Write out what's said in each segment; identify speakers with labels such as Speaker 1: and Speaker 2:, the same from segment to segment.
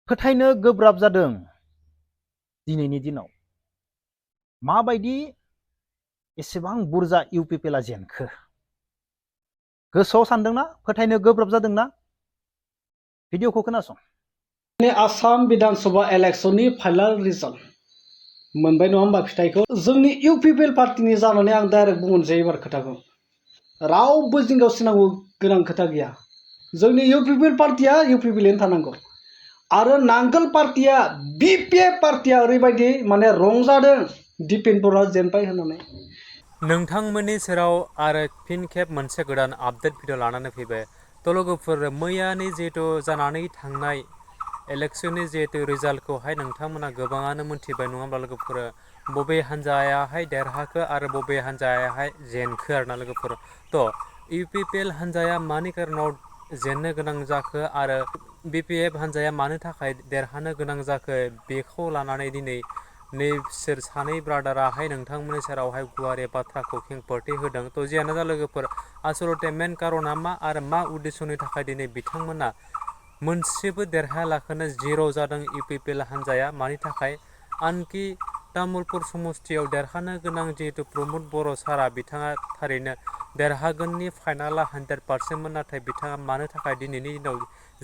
Speaker 1: फोथायनो गोब्राब जादों दिनैनि दिनाव माबायदि एसेबां बुरजा इउपिपिएलआ जेनखो गोसोआव सानदोंना फोथायनो गोब्राब जादोंना भिडिअखौ खोनासं
Speaker 2: आसाम विधानसभा इलेक्शननि फाइनाल रिजाल्ट मोनबाय नङा होमबा फिथाइखौ जोंनि इउपिपिएल पार्टीनि जानानै आं डाइरेक्ट बुंनोसै एबार खोथाखौ रावबो जिंगासिनांगौ गोनां खोथा गैया जोंनि इउपिपिएल पार्टीया इउपिपिएलैनो थानांगौ आरो नांगोल पार्टीया बिपिएफ पार्टीया ओरैबायदि माने रंजादों दिपेन बर'आ जेनबाय होननानै
Speaker 3: नोंथांमोननि सेराव आरो फिन खेब मोनसे गोदान आपडेट भिडिअ लानानै फैबाय थ' लोगोफोर मैयानि जिहेतु जानानै थांनाय इलेक्शननि जिहेतु रिजाल्टखौहाय नोंथांमोना गोबाङानो मोनथिबाय नङा होमब्ला लोगोफोर बबे हान्जायाहाय देरहाखो आरो बबे हान्जायाहाय जेनखो आरोना लोगोफोर थ' इउपिपिएल हान्जाया मानि कारनाव जेननो गोनां जाखो आरो बिपिएफ हान्जाया मानो थाखाय देरहानो गोनां जाखो बेखौ लानानै दिनै नैसोर सानै ब्रादाराहाय नोंथांमोननि सेरावहाय गुवारै बाथ्राखौ खेंफोरथि होदों थ' जियानो जा लोगोफोर आसलते मेन कारना मा आरो मा उद्देश्यनि थाखाय दिनै बिथांमोना मोनसेबो देरहायालाखैनो जिर' जादों इउपिपिएल हान्जाया मानि थाखाय आनखि तामुलपुर समस्तियाव देरहानो गोनां जिहेतु प्रमद बर' सारा बिथाङा थारैनो देरहागोननि फाइनाला 100%मोन नाथाय बिथाङा मानो थाखाय दिनैनि दिनाव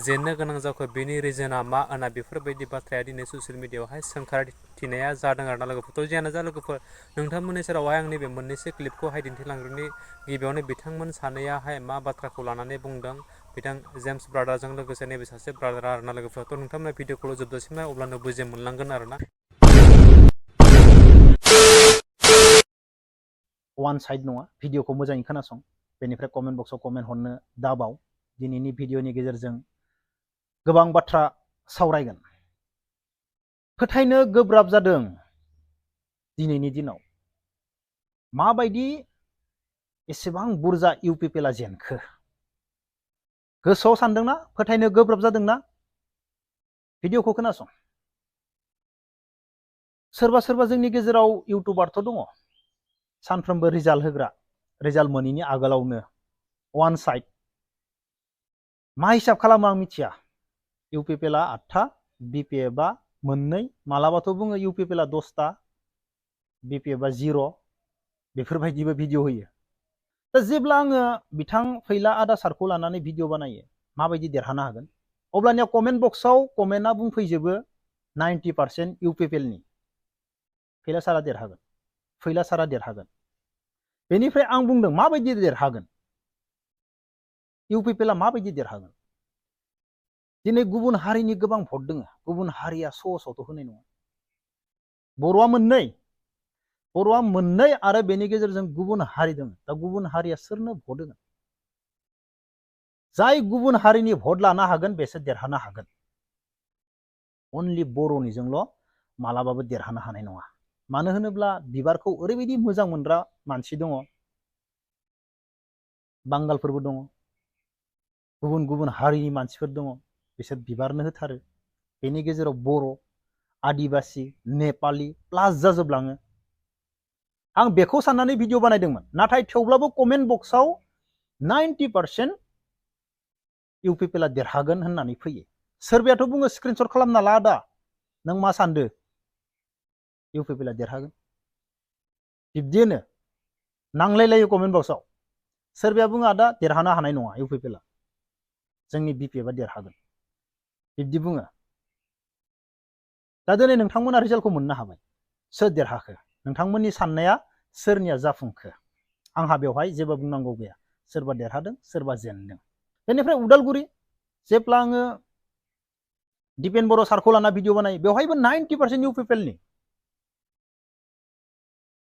Speaker 3: जेननो गोनां जाखो बेनि रिजोना मा होनना बेफोरबायदि बाथ्राया दिनै ससियेल मिडियायावहाय सोंखारथिनाया जादों आरोना लोगोफोर थ' जियानो जा लोगोफोर नोंथांमोननि सेरावहाय आं नैबे मोननैसो क्लिपखौहाय दिन्थिलांग्रोनि गिबियावनो बिथांमोन सानैयाहाय मा बाथ्राखौ लानानै बुंदों बिथां जेम्स ब्रादारजों लोगोसे नैबे सासे ब्रादार आरोना लोगोफोर थ' नोंथांमोना भिडिअखौल' जोबजासिम नाय अब्लानो बुजि मोनलांगोन आरोना
Speaker 1: वान साइड नङा भिडिअखौ मोजाङै खोनासं बेनिफ्राय कमेन्ट बक्सआव कमेन्ट हरनो दाबाव दिनैनि भिडिअनि गेजेरजों गोबां बाथ्रा सावरायगोन फोथायनो गोब्राब जादों दिनैनि दिनाव माबायदि एसेबां बुरजा इउपिपिएलआ जेनखो गोसोआव सानदोंना फोथायनो गोब्राब जादोंना भिडिअखौ खोनासं सोरबा सोरबा जोंनि गेजेराव इउटुबारथ' दङ सानफ्रोमबो रिजाल्ट होग्रा रिजाल्ट मोनैनि आगोलावनो वान साइड मा हिसाब खालामो आं मिथिया इउपिपिएलआ 8था बिपिएफआ मोननै मालाबाथ' बुङो इउपिपिएलआ 10था बिपिएफआ 0 बेफोरबायदिबो भिडिअ होयो दा जेब्ला आङो बिथां फैला आदा सारखौ लानानै भिडिअ बानायो माबायदि देरहानो हागोन अब्लानिया कमेन्ट बक्सआव कमेन्टआ बुंफैजोबो 90% इउपिपिएलनि फैला सारा देरहागोन फैला सारा देरहागोन बेनिफ्राय आं बुंदों माबायदि देरहागोन इउपिपिएलआ माबायदि देरहागोन दिनै गुबुन हारिनि गोबां भट दङ गुबुन हारिया सहसावथ' होनाय नङा बर'आ मोननै आरो बेनि गेजेरजों गुबुन हारि दङ दा गुबुन हारिया सोरनो भट होगोन जाय गुबुन हारिनि भट लानो हागोन बेसोर देरहानो हागोन अनलि बर'निजोंल' मालाबाबो देरहानो हानाय नङा मानो होनोब्ला बिबारखौ ओरैबायदि मोजां मोनग्रा मानसि दङ बांगालफोरबो दङ गुबुन गुबुन हारिनि मानसिफोर दङ बिसोर बिबारनो होथारो बेनि गेजेराव बर' आदिबासि नेपालि प्लास जाजोबलाङो आं बेखौ साननानै भिडिअ बानायदोंमोन नाथाय थेवब्लाबो कमेन्ट बक्सआव 90% इउपिपिएलआ देरहागोन होननानै फैयो सोरबायाथ' बुङो स्क्रिनशट खालामना ला दा नों मा सानदो इउपिपिएलआ देरहागोन बिब्दिनो नांलायलायो कमेन्ट बक्सआव सोरबाया बुङो आदा देरहानो हानाय नङा इउपिपिएलआ जोंनि बिपिएफआ देरहागोन बिब्दि बुङो दा दिनै नोंथांमोना रिजाल्टखौ मोननो हाबाय सोर देरहाखो नोंथांमोननि साननाया सोरनिया जाफुंखो आंहा बेवहाय जेबो बुंनांगौ गैया सोरबा देरहादों सोरबा जेनदों बेनिफ्राय उदालगुरि जेब्ला आङो दिपेन बर' सारखौ लाना भिडिअ बानायो बेवहायबो 90%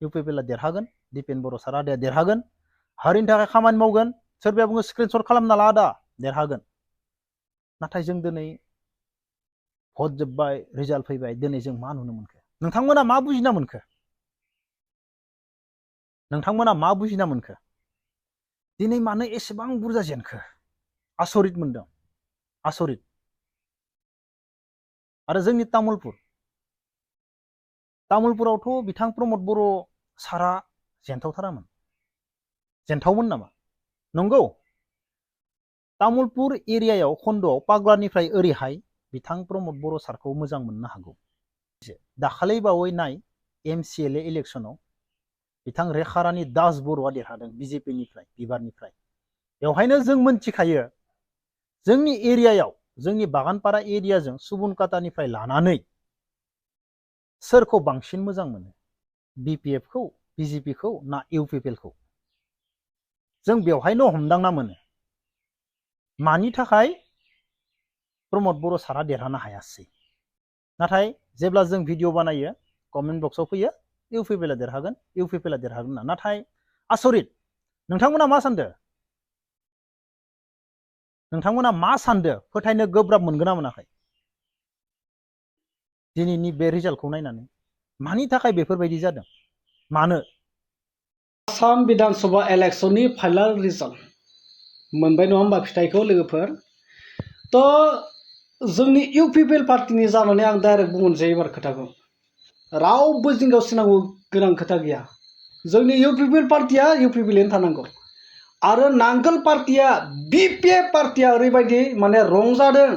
Speaker 1: इउपिपिएलआ देरहागोन दिपेन बर' सारा देरहागोन हारिनि थाखाय खामानि मावगोन सोरबाया बुङो स्क्रिनशट खालामना ला दा देरहागोन नाथाय जों दिनै भट जोब्बाय रिजाल्ट फैबाय दिनै जों मा नुनो मोनखो नोंथांमोना मा बुजिना मोनखो दिनै मानो एसेबां बुरजा जेनखो आसरित मोनदों आसरित आरो जोंनि तामुलपुरावथ' बिथां प्रमद बर' सारा जेनथावमोन नामा नंगौ तामुलपुर एरियायाव खन्द'आव पागलानिफ्राय ओरैहाय बिथां प्रमद बर' सारखौ मोजां मोननो हागौ। दाखालै बावै नाय MCLA इलेक्शनाव बिथां रेखारानि दास बर'आ देरहादों BJP-निफ्राय बिबारनिफ्राय। बेवहायनो जों मोनथिखायो जोंनि एरियायाव जोंनि बागानपारा एरियाजों सुबुनकाटानिफ्राय लानानै सोरखौ बांसिन मोजां मोनो, BPF-खौ BJP-खौ ना UPPL-खौ? जों बेवहायनो हमदांना मोनो मानि थाखाय प्रमद बर' सारा देरहानो हायासै। नाथाय जेब्ला जों भिडिअ बानायो कमेन्ट बक्सआव फैयो UPPL-आ देरहागोन, UPPL-आ देरहागोन ना। नाथाय आसरित, नोंथांमोना मा सानदो? नोंथांमोना मा सानदो? फोथायनो गोब्राब मोनगोन ना मोनाखै दिनैनि बे रिजाल्टखौ नायनानै? मानि थाखाय बेफोरबायदि जादों? मानो?
Speaker 2: आसाम बिधानसभा इलेक्शननि फाइनाल रिजाल्ट मोनबाय नङा होमबा फिथाइखौ लोगोफोर? थ' जोंनि UPPL पार्टिनि जानानै आं डाइरेक्ट बुंनोसै एबार खोथाखौ। रावबो जिंगासिनांगौ गोनां खोथा गैया। जोंनि UPPL पार्टिया UPPL-नो थानांगौ। आरो नांगोल पार्टिया BPF पार्टिया ओरैबायदि माने रंजादों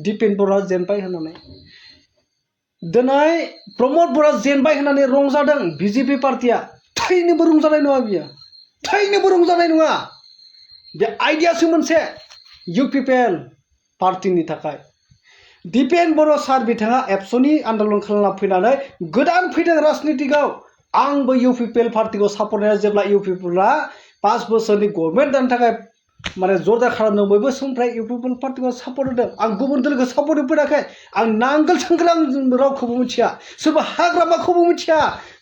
Speaker 2: दिपेन बर'आ जेनबाय होननानै। दिनै प्रमद बर'आ जेनबाय होननानै रंजादों BJP पार्टिया। थैनोबो रंजानाय नङा बियो, थैनोबो रंजानाय नङा। बे आइडियासो मोनसे UPPL पार्टिनि थाखाय। दिपेन बर' सार बिथाङा एबसुनि आन्दलन खालामना फैनानै गोदान फैदों राजनितिकआव। आंबो UPPL पार्टिखौ सापर्ट होनाया जेब्ला UPPL-आ 5 बोसोरनि गभर्नमेन्ट दानो थाखाय माने जरदार खालामदों, बयबो समनिफ्राय UPPL पार्टिखौ सापर्ट होदों। आं गुबुन दलखौ सापर्ट होफेराखै। आं नांगोल सांग्रां रावखौबो मिथिया, सोरबा हाग्रामाखौबो मिथिया,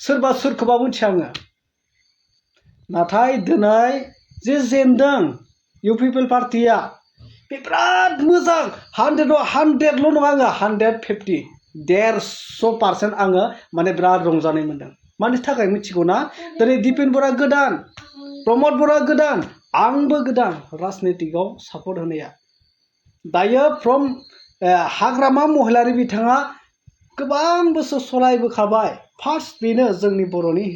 Speaker 2: सोरबा सोरखौबा मिथिया आङो। नाथाय दिनै जे जेनदों UPPL पार्टिया बे बिराद मोजां। 100ल' नङा आङो 150 150% आङो माने बिराद रंजानाय मोनदों। मानि थाखाय मिथिगौ ना? दिनै दिपेन बर'आ गोदान, प्रमद बर'आ गोदान, आंबो गोदान राजनितिकआव सापर्ट होनाया। दायो हाग्रामा महिलारि बिथाङा गोबां बोसोर सलायबोखाबाय। फार्स्ट बेनो जोंनि बर'नि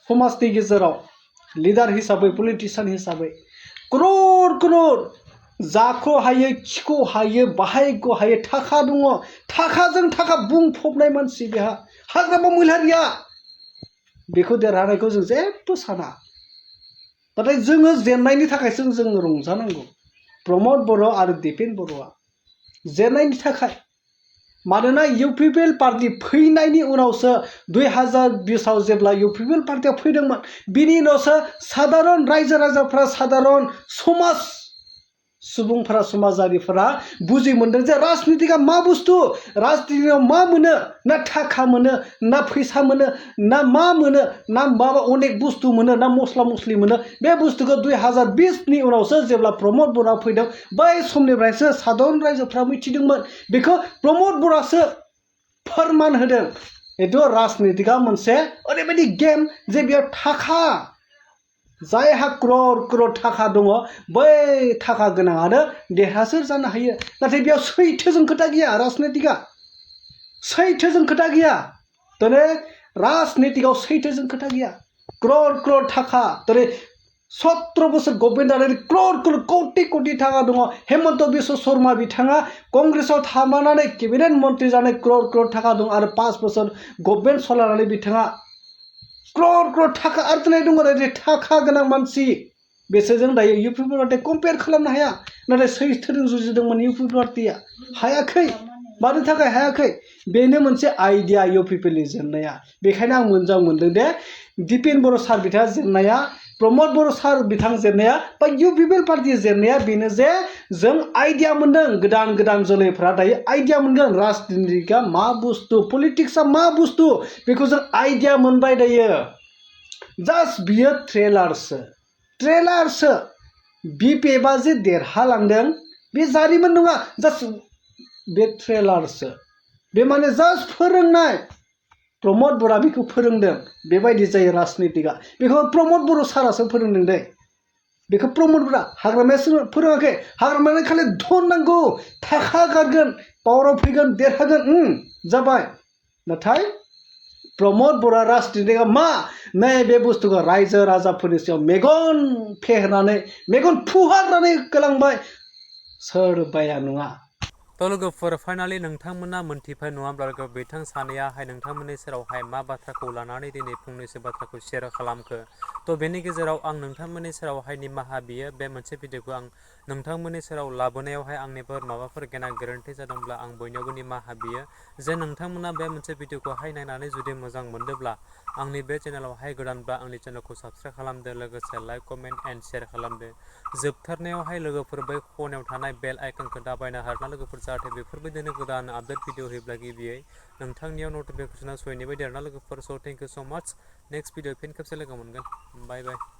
Speaker 2: समाजनि गेजेराव लिडार हिसाबै, पलिटिशियान हिसाबै क्रर जाखौ हायो खिखौ हायो बाहायखौ हायो, थाखा दङ, थाखाजों थाखा बुंफबनाय मानसि बेहा। हाग्रामा महिलारिया बेखौ देरहानायखौ जों जेबो साना। नाथाय जोङो जेननायनि थाखायसो जों रंजानांगौ। प्रमद बर' आरो दिपेन बर'आ जेननायनि थाखाय। मानोना UPPL पार्टी फैनायनि उनावसो 2020आव जेब्ला UPPL पार्टिया फैदोंमोन, बिनि उनावसो साधारन रायजो राजाफ्रा, साधारन समाज सुबुंफोरा, समाजारिफोरा बुजि मोनदों जे राजनितिकआ मा बुस्थु, राजनितिकआव मा मोनो, ना थाखा मोनो, ना फैसा मोनो, ना मा मोनो, ना माबा अनेक बुस्थु मोनो, ना मस्ला मस्लि मोनो। बे बुस्थुखौ 2020नि उनावसो जेब्ला प्रमद बर'आ फैदों, बै समनिफ्रायसो साधारन रायजोफ्रा मिथिदोंमोन। बेखौ प्रमद बर'आसो फोरमान होदों। एथ' राजनितिकआ मोनसे ओरैबायदि गेम जे बेयाव थाखा, जायहा क्रर थाखा दङ बै थाखा गोनाङानो देरहासार जानो हायो। नाथाय बेयाव सैथोजों खोथा गैया। राजनितिकआ सैथोजों खोथा गैया। दिनै राजनितिकआव सैथोजों खोथा गैया। क्रर थाखा, दिनै 17 बोसोर गभर्नमेन्ट जानानै क्रर कौटि थाखा दङ। हेमन्त बिश्व शर्मा बिथाङा कंग्रेसआव थानानै केबिनेट मन्त्रि जानाय क्रर थाखा दं आरो 5 बोसोर गभर्नमेन्ट सालायनानै बिथाङा क्रर थाखा आरजिनाय दङ। आरो थाखा गोनां मानसि बेसोरजों दायो UPPL पार्टिया कम्पेयार खालामनो हाया। नाथाय सैथोजों जुजिदोंमोन UPPL पार्टिया, हायाखै। मानि थाखाय हायाखै? बेनो मोनसे आइडिया UPPL-नि जेननाया। बेखायनो आं मोजां मोनदों दे दिपेन बर' सार बिथाङा जेननाया, प्रमद बर' सार बिथां जेननाया बा UPPL पार्टि जेननाया बेनो जे जों आइडिया मोनदों। गोदान जोलैफ्रा दायो आइडिया मोनगोन राजनितिकआ मा बुस्थु, पलिटिक्सआ मा बुस्थु, बेखौ जों आइडिया मोनबाय दायो। जास्ट बियो ट्रेलारसो। BPF-आ जे देरहालांदों बे जारिमिन नङा, जास्ट बे ट्रेलारसो। बे माने जास्ट फोरोंनाय। प्रमद बर'आ बेखौ फोरोंदों। बेबायदि जायो राजनितिकआ। बेखौ प्रमद बर' सारासो फोरोंदों दे। बेखौ प्रमद बर'आ, हाग्रामायासो फोरोङाखै। हाग्रामायानो खालि धन नांगौ, थाखा गारगोन, पावाराव फैगोन, देरहागोन, जाबाय। नाथाय प्रमद बर'आ राजनितिकआ मा? नैबे बुस्थुखौ रायजो राजाफोरनि सायाव मेगन फेहेरनानै, मेगन फुहारनानै गालांबाय। सोरबाया नङा।
Speaker 3: थ' लोगोफोर फाइनालि नोंथांमोना मोनथिबाय नङाब्ला लोगो बिथां सानैयाहाय नोंथांमोननि सेरावहाय मा बाथ्राखौ लानानै दिनै फंनैसो बाथ्राखौ शेयार खालामखो। थ' बेनि गेजेराव आं नोंथांमोननि सेरावहाय निमाहा बियो बे मोनसे भिडिअखौ आं नोंथांमोननि सेराव लाबोनायावहाय आंनिफोर माबाफोर गेना गोरोन्थि जादोंब्ला आं बयनियावबो निमाहा बियो जे नोंथांमोना बे मोनसे भिडिअखौहाय नायनानै जुदि मोजां मोनदोंब्ला आंनि बे चेनेलावहाय गोदानब्ला आंनि चेनेलखौ साबस्क्राइब खालामदो, लोगोसे लाइक कमेन्ट एन्ड शेयार खालामदो। जोबथारनायावहाय लोगोफोर बै खनायाव थानाय बेल आइकनखौ दाबायनो हायोना लोगोफोर, जाहाथे बेफोरबायदिनो गोदान आपडेट भिडिअ होयोब्ला गिबियै नोंथांनियाव नटिफिकेसना सहैनाय बायदि आरोना लोगोफोर। स' थेंक इउ स' माच। नेक्स्ट भिडिअ फिन खेबसे लोगो मोनगोन। बाय बाय।